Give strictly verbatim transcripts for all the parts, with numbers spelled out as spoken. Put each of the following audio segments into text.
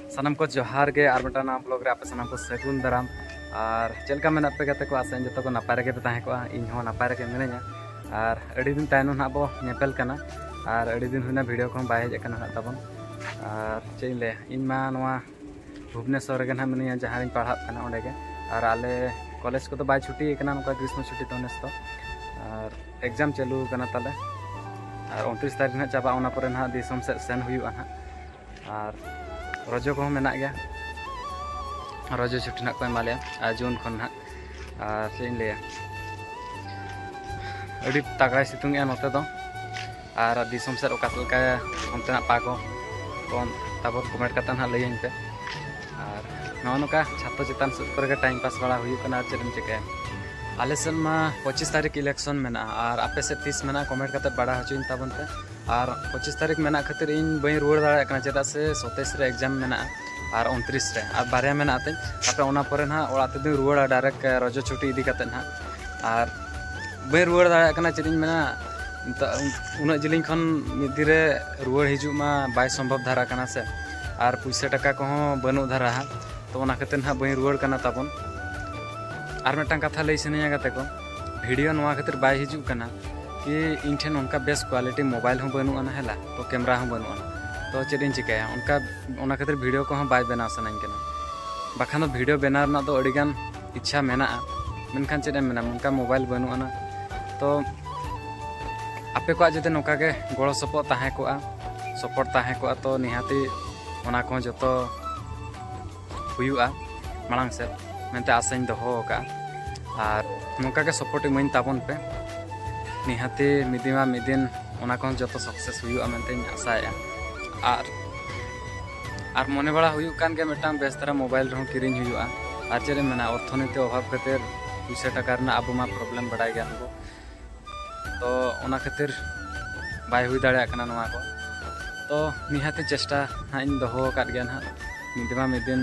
ᱥᱟᱱᱟᱢ ᱠᱚ ᱡᱚᱦᱟᱨ ᱜᱮ, ᱟᱨ ᱢᱤᱫᱴᱟᱝ ᱱᱟᱣᱟ ᱵᱞᱚᱜ ᱨᱮ ᱟᱯᱮ ᱥᱟᱱᱟᱢ ᱠᱚ ᱥᱟᱹᱜᱩᱱ ᱫᱟᱨᱟᱢ᱾ ᱟᱨ ᱪᱮᱫ ᱞᱮᱠᱟ ᱢᱮᱱᱟᱜ ᱯᱮ ᱜᱟᱛᱮ ᱠᱚ? ᱟᱥᱟᱧ ᱡᱚᱛᱚ ᱠᱚ ᱱᱟᱯᱟᱭ ᱨᱮᱜᱮ ᱯᱮ ᱛᱟᱦᱮᱸ ᱠᱚᱜᱼᱟ, ᱤᱧ ᱦᱚᱸ ᱱᱟᱯᱟᱭ ᱨᱮᱜᱮ ᱢᱤᱱᱟᱹᱧᱟ᱾ ᱟᱨ ᱟᱹᱰᱤ ᱫᱤᱱ ᱛᱟᱭᱱᱚᱢ ᱱᱟᱦᱟᱜ ᱵᱚ ᱧᱮᱯᱮᱞ ᱠᱟᱱᱟ, ᱟᱨ ᱟᱹᱰᱤ ᱫᱤᱱ ᱦᱩᱭᱱᱟ ᱵᱷᱤᱰᱤᱭᱳ ᱠᱚᱦᱚᱸ ᱵᱟᱭ ᱦᱮᱡ ᱟᱠᱟᱱᱟ ᱱᱟᱦᱟᱜ ᱛᱟᱵᱚᱱ᱾ ᱟᱨ ᱪᱮᱫ ᱤᱧ ᱞᱟᱹᱭᱟ, ᱤᱧ ᱢᱟ ᱱᱚᱣᱟ ᱵᱷᱩᱵᱽᱱᱮᱥᱚᱨ ᱨᱮᱜᱮ ᱱᱟᱦᱟᱜ ᱢᱤᱱᱟᱹᱧᱟ, ᱡᱟᱦᱟᱸ ᱨᱤᱧ ᱯᱟᱲᱦᱟᱜ ᱠᱟᱱᱟ ᱚᱸᱰᱮ ᱜᱮ᱾ ᱟᱨ ᱟᱞᱮ ᱠᱚᱞᱮᱡᱽ ᱠᱚᱫᱚ ᱵᱟᱭ ᱪᱷᱩᱴᱤ ᱟᱠᱟᱱᱟ ᱱᱚᱝᱠᱟ ᱜᱨᱤᱥᱢᱚ ᱪᱷᱩᱴᱤ ᱫᱚ ᱱᱮᱥ ᱫᱚ᱾ ᱟᱨ ᱮᱠᱡᱟᱢ ᱪᱟᱹᱞᱩ ᱟᱠᱟᱱᱟ ᱛᱟᱞᱮ, ᱟᱨ ᱩᱱᱛᱨᱤᱥ ᱛᱟᱹᱨᱤᱠᱷ ᱱᱟᱦᱟᱜ ᱪᱟᱵᱟᱜᱼᱟ, ᱚᱱᱟ ᱯᱚᱨᱮ ᱱᱟᱦᱟᱜ ᱫᱤᱥᱚᱢ ᱥᱮᱫ ᱥᱮᱱ ᱦᱩᱭᱩᱜᱼᱟ ᱱᱟᱦᱟᱜ᱾ ᱟᱨ ᱨᱚᱡᱚ ᱠᱚᱦᱚᱸ ᱢᱮᱱᱟᱜ ᱜᱮᱭᱟ, ᱨᱚᱡᱚ ᱪᱷᱩᱴᱤ ᱱᱟᱦᱟᱜ ᱠᱚ ᱮᱢᱟ ᱞᱮᱭᱟ ᱟᱨ ᱡᱩᱱ ᱠᱷᱚᱱ ᱱᱟᱦᱟᱜ᱾ ᱟᱨ ᱪᱮᱫ ᱤᱧ ᱞᱟᱹᱭᱟ, ᱟᱹᱰᱤ ᱛᱟᱜᱲᱟᱭ ᱥᱤᱛᱩᱝ ᱮᱜᱼᱟ ᱱᱚᱛᱮ ᱫᱚ᱾ ᱟᱨ ᱫᱤᱥᱚᱢ ᱥᱮᱫ ᱚᱠᱟ ᱞᱮᱠᱟ ᱚᱱᱛᱮᱱᱟᱜ ᱯᱟ ᱠᱚ ᱠᱚ ᱛᱟᱵᱚᱱ ᱠᱚᱢᱮᱱᱴ ᱠᱟᱛᱮ ᱱᱟᱦᱟᱜ ᱞᱟᱹᱭᱟᱹᱧ ᱯᱮ᱾ ᱟᱨ ᱱᱚᱜᱼᱚ ᱱᱚᱝᱠᱟ ᱪᱷᱟᱛᱚ ᱪᱮᱛᱟᱱ ᱥᱮᱫ ᱠᱚᱨᱮ ᱜᱮ ᱴᱟᱭᱤᱢ ᱯᱟᱥ ᱵᱟᱲᱟ ᱦᱩᱭᱩᱜ ᱠᱟᱱᱟ, ᱟᱨ ᱪᱮᱫ ᱮᱢ ᱪᱤᱠᱟᱹᱭᱟ᱾ ᱟᱞᱮ ᱥᱮᱫ ᱢᱟ ᱯᱚᱸᱪᱤᱥ ᱛᱟᱹᱨᱤᱠᱷ ᱤᱞᱮᱠᱥᱚᱱ ᱢᱮᱱᱟᱜᱼᱟ, ᱟᱨ ᱟᱯᱮ ᱥᱮᱫ ᱛᱤᱥ ᱢᱮᱱᱟᱜᱼᱟ ᱠᱚᱢᱮᱱᱴ ᱠᱟᱛᱮ ᱵᱟᱲᱟᱭ ᱦᱚᱪᱚᱧ ᱛᱟᱵᱚᱱ ᱯᱮ᱾ ᱟᱨ ᱯᱚᱸᱪᱤᱥ ᱛᱟᱹᱨᱤᱠᱷ ᱢᱮᱱᱟᱜ ᱠᱷᱟᱹᱛᱤᱨ ᱤᱧ ᱵᱟᱹᱧ ᱨᱩᱣᱟᱹᱲ ᱫᱟᱲᱮᱭᱟᱜ ᱠᱟᱱᱟ, ᱪᱮᱫᱟᱜ ᱥᱮ ᱥᱚᱛᱟᱭᱤᱥ ᱨᱮ ᱮᱠᱡᱟᱢ ᱢᱮᱱᱟᱜᱼᱟ ᱟᱨ ᱩᱱᱛᱨᱤᱥ ᱨᱮ ᱟᱨ ᱵᱟᱨᱭᱟ ᱢᱮᱱᱟᱜ ᱛᱤᱧ᱾ ᱛᱟᱯᱚᱨᱮ ᱚᱱᱟ ᱯᱚᱨᱮ ᱱᱟᱦᱟᱜ ᱚᱲᱟᱜ ᱛᱮᱫᱚᱧ ᱨᱩᱣᱟᱹᱲᱟ ᱰᱟᱭᱨᱮᱠᱴ ᱨᱚᱡᱚ ᱪᱷᱩᱴᱤ ᱤᱫᱤ ᱠᱟᱛᱮ ᱱᱟᱦᱟᱜ᱾ ᱟᱨ ᱵᱟᱹᱧ ᱨᱩᱣᱟᱹᱲ ᱫᱟᱲᱮᱭᱟᱜ ᱠᱟᱱᱟ, ᱪᱮᱫ ᱤᱧ ᱢᱮᱱᱟ, ᱱᱤᱛᱚᱜ ᱩᱱᱟᱹᱜ ᱡᱤᱞᱤᱧ ᱠᱷᱚᱱ ᱢᱤᱫ ᱫᱤᱱ ᱨᱮ ᱨᱩᱣᱟᱹᱲ ᱦᱤᱡᱩᱜ ᱢᱟ ᱵᱟᱭ ᱥᱚᱢᱵᱷᱚᱵ ᱫᱷᱟᱨᱟ ᱠᱟᱱᱟ ᱥᱮ, ᱟᱨ ᱯᱩᱭᱥᱟᱹ ᱴᱟᱠᱟ ᱠᱚᱦᱚᱸ ᱵᱟᱹᱱᱩᱜ ᱫᱷᱟᱨᱟ ᱦᱟᱸᱜ, ᱛᱚ ᱚᱱᱟ ᱠᱷᱟᱹᱛᱤᱨ ᱱᱟᱦᱟᱜ ᱵᱟᱹᱧ ᱨᱩᱣᱟᱹᱲ ᱠᱟᱱᱟ ᱛᱟᱵᱚᱱ᱾ ᱟᱨ ᱢᱤᱫᱴᱟᱝ ᱠᱟᱛᱷᱟ ᱞᱟᱹᱭ ᱥᱟᱱᱟᱧᱟ ᱜᱟᱛᱮ ᱠᱚ, ᱵᱷᱤᱰᱤᱭᱳ ᱱᱚᱣᱟ ᱠᱷᱟᱹᱛᱤᱨ ᱵᱟᱭ ᱦᱤᱡᱩᱜ ᱠᱟᱱᱟ ᱠᱤ ᱤᱧ ᱴᱷᱮᱱ ᱚᱱᱠᱟ ᱵᱮᱥ ᱠᱣᱟᱞᱤᱴᱤ ᱢᱳᱵᱟᱭᱤᱞ ᱦᱚᱸ ᱵᱟᱹᱱᱩᱜ ᱟᱱᱟ, ᱦᱮᱞᱟ ᱛᱚ ᱠᱮᱢᱮᱨᱟ ᱦᱚᱸ ᱵᱟᱹᱱᱩᱜ ᱟᱱᱟ, ᱛᱚ ᱪᱮᱫ ᱤᱧ ᱪᱤᱠᱟᱹᱭᱟ? ᱚᱱᱠᱟ, ᱚᱱᱟ ᱠᱷᱟᱹᱛᱤᱨ ᱵᱷᱤᱰᱤᱭᱳ ᱠᱚᱦᱚᱸ ᱵᱟᱭ ᱵᱮᱱᱟᱣ ᱥᱟᱱᱟᱧ ᱠᱟᱱᱟ᱾ ᱵᱟᱠᱷᱟᱱ ᱫᱚ ᱵᱷᱤᱰᱤᱭᱳ ᱵᱮᱱᱟᱣ ᱨᱮᱱᱟᱜ ᱫᱚ ᱟᱹᱰᱤᱜᱟᱱ ᱤᱪᱪᱷᱟ ᱢᱮᱱᱟᱜᱼᱟ, ᱢᱮᱱᱠᱷᱟᱱ ᱪᱮᱫ ᱮᱢ ᱢᱮᱱᱟ, ᱚᱱᱠᱟ ᱢᱳᱵᱟᱭᱤᱞ ᱵᱟᱹᱱᱩᱜ ᱟᱱᱟ᱾ ᱛᱚ ᱟᱯᱮ ᱠᱚᱣᱟᱜ ᱡᱩᱫᱤ ᱱᱚᱝᱠᱟ ᱜᱮ ᱜᱚᱲᱚ ᱥᱚᱯᱚᱦᱚᱫ ᱛᱟᱦᱮᱸ ᱠᱚᱜᱼᱟ, ᱥᱚᱯᱚᱦᱚᱫ ᱛᱟᱦᱮᱸ ᱠᱚᱜᱼᱟ, ᱛᱚ ᱱᱤᱦᱟᱹᱛᱤ ᱚᱱᱟ ᱠᱚᱦᱚᱸ ᱡᱚᱛᱚ ᱦᱩᱭᱩᱜᱼᱟ ᱢᱟᱲᱟᱝ ᱥᱮᱫ ᱢᱮᱱᱛᱮ ᱟᱥᱟᱧ ᱫᱚᱦᱚ ᱟᱠᱟᱫᱼᱟ᱾ ᱟᱨ ᱱᱚᱝᱠᱟ ᱜᱮ ᱥᱚᱯᱚᱦᱚᱫ ᱤᱢᱟᱹᱧ ᱛᱟᱵᱚᱱ ᱯᱮ, ᱱᱤᱦᱟᱹᱛᱤ ᱢᱤᱫ ᱫᱤᱱ ᱢᱟ ᱢᱤᱫ ᱫᱤᱱ ᱚᱱᱟ ᱠᱚᱦᱚᱸ ᱡᱚᱛᱚ ᱥᱟᱠᱥᱮᱥ ᱦᱩᱭᱩᱜᱼᱟ ᱢᱮᱱᱛᱮᱧ ᱟᱥᱟᱭᱮᱫᱼᱟ᱾ ᱟᱨ, ᱟᱨ ᱢᱚᱱᱮ ᱵᱟᱲᱟ ᱦᱩᱭᱩᱜ ᱠᱟᱱ ᱜᱮᱭᱟ ᱢᱤᱫᱴᱟᱝ ᱵᱮᱥ ᱫᱷᱟᱨᱟ ᱢᱳᱵᱟᱭᱤᱞ ᱨᱮᱦᱚᱸ ᱠᱤᱨᱤᱧ ᱦᱩᱭᱩᱜᱼᱟ᱾ ᱟᱨ ᱪᱮᱫ ᱮᱢ ᱢᱮᱱᱟ, ᱚᱨᱛᱷᱚᱱᱤᱛᱤ ᱚᱵᱷᱟᱵᱽ ᱠᱷᱟᱹᱛᱤᱨ ᱯᱩᱭᱥᱟᱹ ᱴᱟᱠᱟ ᱨᱮᱱᱟᱜ ᱟᱵᱚ ᱢᱟ ᱯᱨᱚᱵᱞᱮᱢ ᱵᱟᱰᱟᱭ ᱜᱮᱭᱟ ᱵᱚ, ᱛᱚ ᱚᱱᱟ ᱠᱷᱟᱹᱛᱤᱨ ᱵᱟᱭ ᱦᱩᱭ ᱫᱟᱲᱮᱭᱟᱜ ᱠᱟᱱᱟ ᱱᱚᱣᱟ ᱠᱚ᱾ ᱛᱚ ᱱᱤᱦᱟᱹᱛᱤ ᱪᱮᱥᱴᱟ ᱦᱟᱸᱜ ᱤᱧ ᱫᱚᱦᱚ ᱟᱠᱟᱫ ᱜᱮᱭᱟ ᱱᱟᱦᱟᱜ, ᱢᱤᱫ ᱫᱤᱱ ᱵᱟᱝ ᱢᱤᱫ ᱫᱤᱱ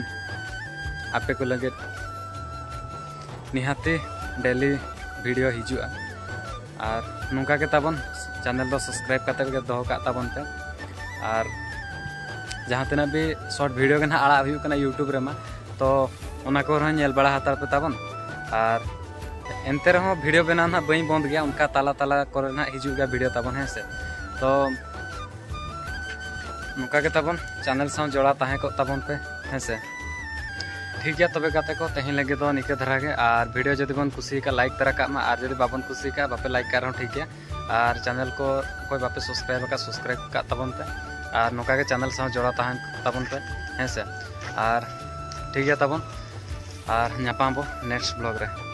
ᱟᱯᱮ ᱠᱚ ᱞᱟᱹᱜᱤᱫ ᱱᱤᱦᱟᱹᱛᱤ ᱰᱮᱞᱤ ᱵᱷᱤᱰᱤᱭᱳ ᱦᱤᱡᱩᱜᱼᱟ᱾ ᱟᱨ ᱱᱚᱝᱠᱟ ᱜᱮ ᱛᱟᱵᱚᱱ ᱪᱮᱱᱮᱞ ᱫᱚ ᱥᱟᱵᱥᱠᱨᱟᱭᱤᱵ ᱠᱟᱛᱮ ᱜᱮ ᱫᱚᱦᱚ ᱠᱟᱜ ᱛᱟᱵᱚᱱ ᱯᱮ᱾ ᱟᱨ ᱡᱟᱦᱟᱸ ᱛᱤᱱᱟᱹᱜ ᱵᱤ short video ᱜᱮ ᱱᱟᱦᱟᱜ ᱟᱲᱟᱜ ᱦᱩᱭᱩᱜ ᱠᱟᱱᱟ YouTube ᱨᱮᱢᱟ, ᱛᱚ ᱚᱱᱟ ᱠᱚᱨᱮ ᱦᱚᱸ ᱧᱮᱞ ᱵᱟᱲᱟ ᱦᱟᱛᱟᱲ ᱯᱮ ᱛᱟᱵᱚᱱ᱾ ᱟᱨ ᱮᱱᱛᱮ ᱨᱮᱦᱚᱸ video ᱵᱮᱱᱟᱣ ᱱᱟᱦᱟᱜ ᱵᱟᱹᱧ ᱵᱚᱱᱫ ᱜᱮᱭᱟ, ᱚᱱᱠᱟ ᱛᱟᱞᱟ ᱛᱟᱞᱟ ᱠᱚᱨᱮ ᱱᱟᱦᱟᱜ ᱦᱤᱡᱩᱜ ᱜᱮᱭᱟ video ᱛᱟᱵᱚᱱ, ᱦᱮᱸ ᱥᱮ᱾ ᱛᱚ ᱱᱚᱝᱠᱟ ᱜᱮ ᱛᱟᱵᱚᱱ channel ᱥᱟᱶ ᱡᱚᱲᱟᱣ ᱛᱟᱦᱮᱸ ᱠᱚᱜ ᱛᱟᱵᱚᱱ ᱯᱮ, ᱦᱮᱸ ᱥᱮ᱾ ᱴᱷᱤᱠ ᱜᱮᱭᱟ ᱛᱚᱵᱮ ᱜᱟᱛᱮ ᱠᱚ, ᱛᱮᱦᱮᱧ ᱞᱟᱹᱜᱤᱫ ᱫᱚ ᱱᱤᱝᱠᱟᱹ ᱫᱷᱟᱨᱟ ᱜᱮ᱾ ᱟᱨ video ᱡᱩᱫᱤ ᱵᱚᱱ ᱠᱩᱥᱤᱭᱟᱠᱟᱫ, like ᱛᱟᱨᱟ ᱠᱟᱜ ᱢᱟ, ᱟᱨ ᱡᱩᱫᱤ ᱵᱟᱵᱚᱱ ᱠᱩᱥᱤᱭᱟᱠᱟᱫ, ᱵᱟᱯᱮ like ᱠᱟᱜ ᱨᱮᱦᱚᱸ ᱴᱷᱤᱠ ᱜᱮᱭᱟ᱾ ᱟᱨ channel ᱠᱚ ᱚᱠᱚᱭ ᱵᱟᱯᱮ subscribe ᱟᱠᱟᱫ, subscribe ᱠᱟᱜ ᱛᱟᱵᱚᱱ ᱯᱮ᱾ ᱟᱨ ᱱᱚᱝᱠᱟ ᱜᱮ channel ᱥᱟᱶ ᱡᱚᱲᱟᱣ ᱛᱟᱦᱮᱱ ᱛᱟᱵᱚᱱ ᱯᱮ, ᱦᱮᱸ ᱥᱮ᱾ ᱟᱨ ᱴᱷᱤᱠ ᱜᱮᱭᱟ ᱛᱟᱵᱚᱱ, ᱟᱨ ᱧᱟᱯᱟᱢ ᱟᱵᱚ next vlog ᱨᱮ᱾